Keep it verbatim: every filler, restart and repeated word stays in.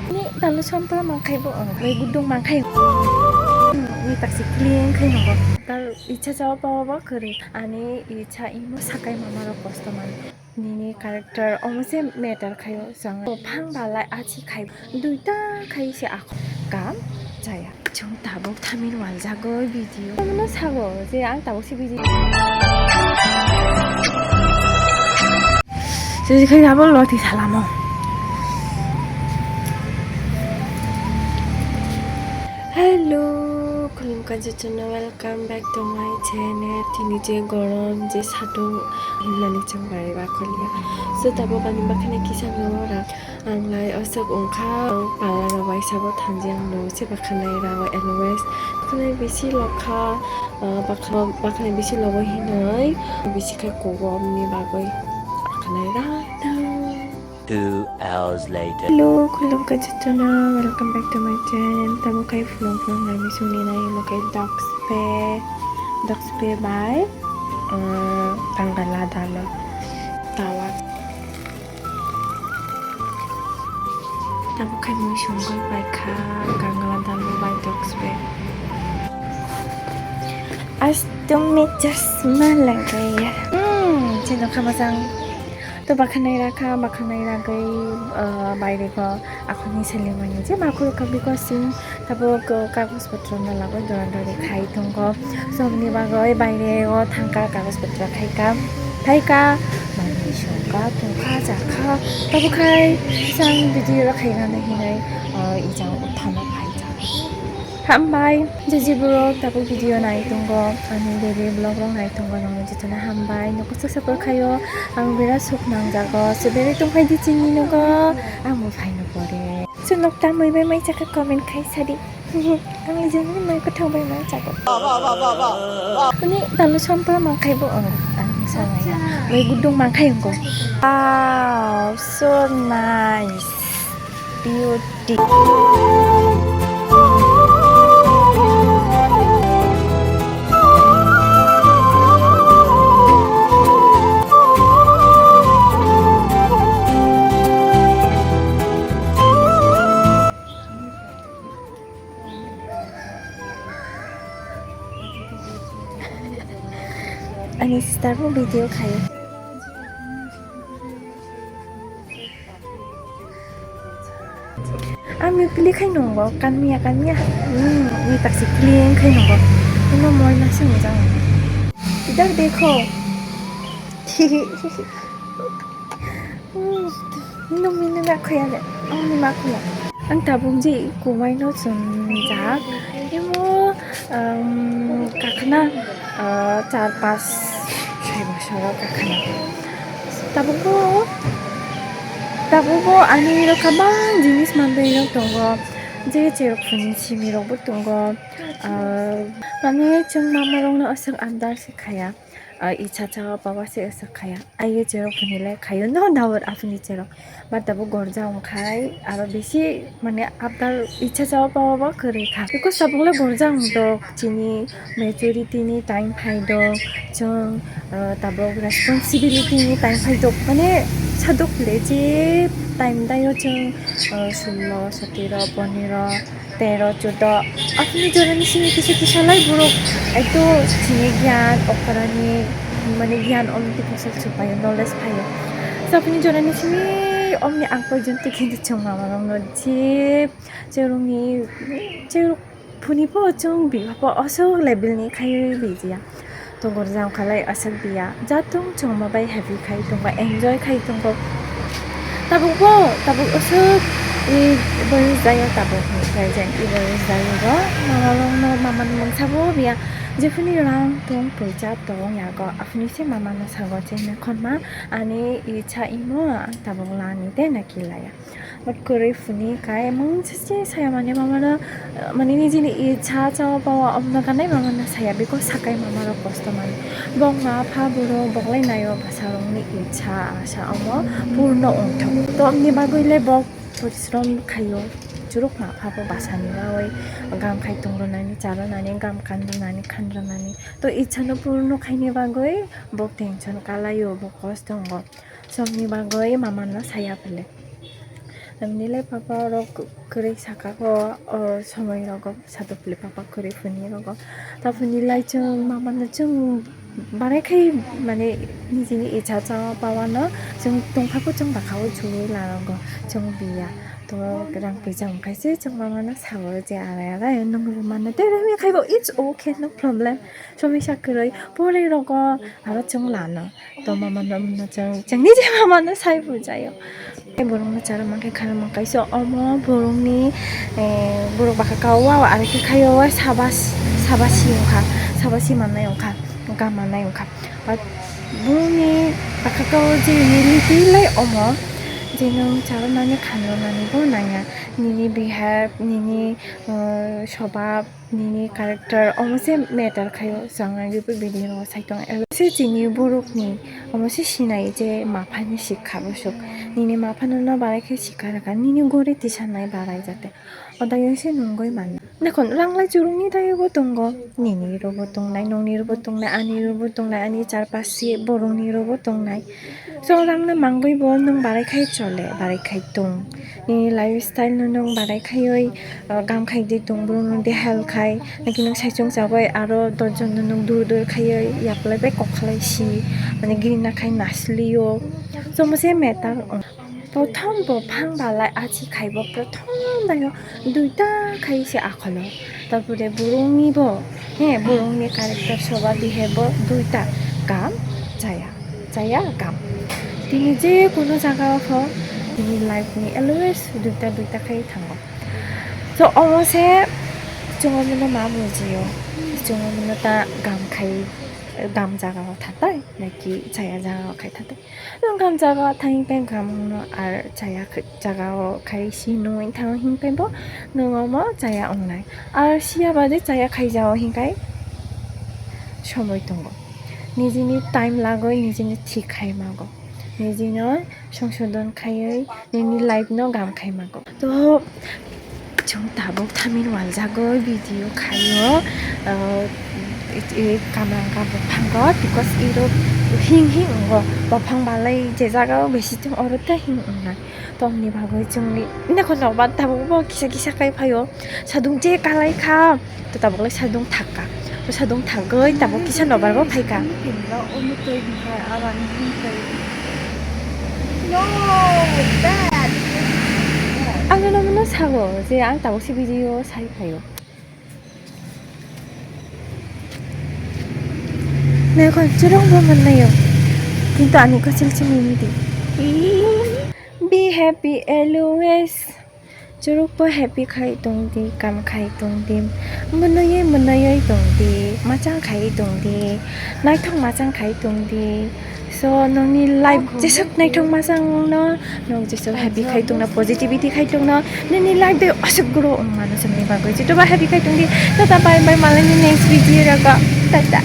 Ni dalu sampra mangkhai bo, ang bai gudung mangkhai. Ni taksi clean khai nongo. Dal icha chawa pawa ba kwrwi. Ani icha imo sakai mama rok kosto man. Nini character omo se matter khayo chang. Phang balai achi khai. Duita khai se akho. Kam chaya. Chwng tabuk thamin waljagwi video. Omono sago je ang tabuk se video. Sisi khai abo loti salamo. Hello, khulumkha jotono, welcome back to my channel. Tini je gorom je satung hinmani chwng bai ba kholiya. So tabuk ani bakhana kisa noro ra. Ang lai aswk wngkha, ang pala rok bai sabo thanjak no se bakhanai rao always. Bakhanai bisi lokha, ah, bakha-, bakhanai bisi logo hinoi, bisi khe kugo ni bagwi bakhanai ra. Two hours later. Hello, khulumkha jotono, welcome back to my channel. Tamo kai phulung phulung nai misung ni nai mo kai dogs pe, dogs pe bai, ah, tanggal adalo. Tawa. Tabuk khai mui songwi bai kha, gangla dalu bai dogs bai. Astum me chasma lagaya. Hmm, chino kha majang. To bakhanai rakha, bakhanai ragwi, ah, baire go akhoni seling mani je ma khulukha bikosing. Tabuk, uh, kagoj potro no lagoi dora dori khai tongo. Soboni bagoi baire o thangkha kagoj potro khaikha. Phaikha, manwi songkha, tongkha, jakha. Tabuk khai sang video rok khaina hinai, uh, ijang uthano phaijak. Hambai, jeje borok tabuk video nai tongo, ani daily vlog rok nai tongo, nokni jotono hambai, nokosok support khaio, ang birat suk nangjago, suberi tongphai di chini nogo, ang bo phaino pore. Chwng nok tamwi bai mai chakha comment khai sadi. Ang lijani mai kwthang bai mai chago. Ani dalu sampra mangkhai bo ang, ang sanaya. Mai gudung mangkhai ko. Wow, so nice. Beauty. Ani sister bo video khai. Ami pili khai nongo, kanmiya, kanmiya. Hmm, ni taksi clean khai nongo. Ino moi nasi mojang. Idhar dekho. Hmm, no mini na khoya le. Ang ni ma khoya. Ang tabuk je kumai no chum jak. Imo, um, kakhna, uh, char pas sai bosor kakhna. Tabuk bo, tabuk bo ani rok kabang jinis manwi rok tongo. Je cherok phuni simi rok bo tongo. Ah, mane chwng mama rok no aswk andar se khaya. Ah, icha cha baba se aswk khaya. Aye cherok phuni le khayo no doubt aphuni cherok. Ba tabuk gorja wng khai aro bisi mane after icha cha baba bo kwrwi kha. Because tabuk le gorja wng dok chini majority ni time phai dok chwng, ah, tabuk responsibility ni time phai dok mane sadok le je time dayo chwng, ah, sullo, sotero, ponero, tero, chudo. Aphini jorani simi kisa kisa lai borok ekto chini gyan okharani mane gyan omti kosok chupayo, knowledge phayo. So aphini jorani simi omni ang porjonto kintu chwng mama rokno je cherokni cherok phuni pho chwng biba pho aswk level ni khai bijiya. Tongor jang khalai aswk biya. Jatung chwngma bai happy khai tongo, enjoy khai tongo. Tabuk bo, tabuk aswk i boyos jayo tabuk ni present i boyos jayo bo. Mama rokno, mama ni mungsa bo biya. Jephuni rang tong, poisa tong yago. Aphuni se mama no sago je mekhonma ani icha imo ang tabuk lani de na kilaya. But kwrwi phuni kai mungsa se saya mane mama no, mane nijini icha chawa pawa omno kanai mama no saya biko sakai mama rok kosto mani. Bok ma pha buro bok lai nayo bwsa rokni icha asa omo purno wngthok. To ni bagwi le bok porisrom khaio. Churuk ma pha bo basa ni bagwi gam khai tong rwnani cha rwnani gam kan rwnani khan rwnani. To icha no purno khaini bagwi bok tension kalaio bok kosto wngo. Somni bagwi mama no saya phele. Tamni lai papa rok kwrwi saka ko, o somoi rogo satok pili papa kwrwi phuni rogo. Ta phuni lai chwng mama no chwng barai khai mane nijini icha cha pawa no chwng tongkha ko chwng baka o chwngwi la rogo chwng biya. To rang pui chang khai se chwng mama no sabo je arai arai nung mano te remi khai bo, it's okay, no problem. Somisa kwrwi pore rogo aro chwng lano. To mama no, no chwng, chwngni je mama no sai bujaio. Tei borok no chara mankhe khana mankhe so omo borok ni, eh, borok baka kao wa aro khe khaio wa sabas, sabasi wngkha, sabasi mannai wngkha, ga mannai wngkha. But borok ni baka kao je reality lai omo je nwng chara nani khana nani bo nangya. Nini behave, nini, eh, sobab, nini character omo se matter khaio, chwng ang ripui video o sai tong. Elo se chini borok ni omo se sinai je maphani sikha bwswk. Nini maphano no barai khe sikha rwkha, nini gori tisanai barai jate. Odai se nungoi mano. Dekhon ranglai churungni dai bo tongo, nini robo tongnai, nongni robo tongnai, ani robo tongnai, ani charpasi borokni robo tongnai. So rangno mangwi bo nwng barai khai chole, barai khai tong. Nini lifestyle no nwng barai khaioi, uh, gam khai de tong, borok nwng de help khai, naki nwng saichung chagoi aro dosh jon no nwng dur dur khaioi, yaplai bai kok khlai si, mane gini na khai naslio. So mo se matter ong. Prothom bo phang balai achi khai bo prothom daino duita khai se akholo. Tarpore borokni bo, he, borokni character soba bihe bo duita kam chaya. Chaya gam. Tini je kono jaga o pho tini life ni always duita duita khai thango. So omo se chwng omo no ma bujiyo. Chwng omo no ta gam khai gam jaga o thatai naki chaya jaga o khai thatai. Nwng gam jaga o thangwi khe gam no ar chaya khai jaga o khai si nungwi thango hinkhe bo nwng omo chaya wngnai. Ar siya bade chaya khai jao hinkhai somoi tongo. Nijini time lagoi nijini thik khai mago. Nijino songsodon khaiwi nini life no gam khai mago. To chwng tabuk thamin waljagoi video khaio, ah, i, i, kamrang ka bophango because iro hing hing wngo. Bophang balai je jaga o besi tong oro ta hing wngnai. Tongni bagwi chwngni nekho nokbar tabuk bo kisa kisa khai phaio. Sadung je kalai kha. To tabuk lai sadung thakka. To sadung thagwi tabuk kisa nobar bo phaikha. Ang no nono sago je ang tabuk si video sai phaio. Naikol churung bo mannayo. Kintu ani kosil chini midi. Be happy always. Churuk bo happy khai tong di, kam khai tong di, mwnwi mwnwi tong di, machang khai tong di, naithok machang khai tong di. So nokni life jesuk naithok machang no, nok jesuk happy khai tong na, positivity khai tong na, nini life de asuk grow wng mano chwngni bagwi. Joto ba happy khai tong di. Tata bye bye, malai ni next video raga. Tata.